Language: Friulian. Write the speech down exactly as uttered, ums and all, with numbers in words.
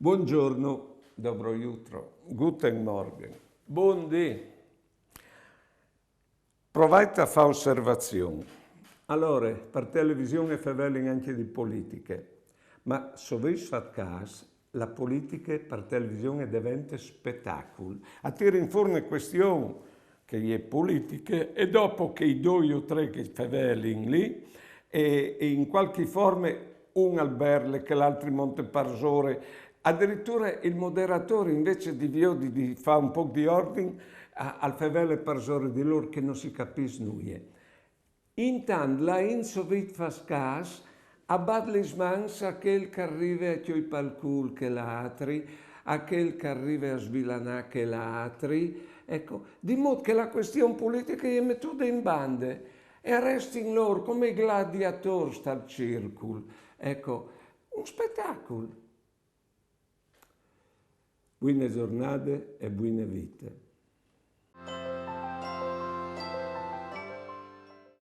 Buongiorno, dobro jutro, guten Morgen, bundì. Provait a fâ osservazion. Alore, par television e fevelin ancje di politiche, ma se o vês fat câs, la politiche par television e devente spetacul. A tirin fûr une cuestion che e je politiche, e dopo chei doi o trê che fevelin li, e, e in cualchi forme un al berle, chel altri monte parsore, adiriture il moderadôr, invezit di viodi, di fâ un pôc di ordin, a, al fevele parsore di lôr che no si capìs nuie. Intant, là in sovit fâs câs, a bat lis mans a chel che al rive a cjoi pal cûl chel altri, a chel che al rive a svilanâ chel altri, eco, di mût che la cuestion politiche e je metude in bande, e a restin lôr come i gladiatôrs tal circul. Eco, un spetacul. Buine zornade e buine vite.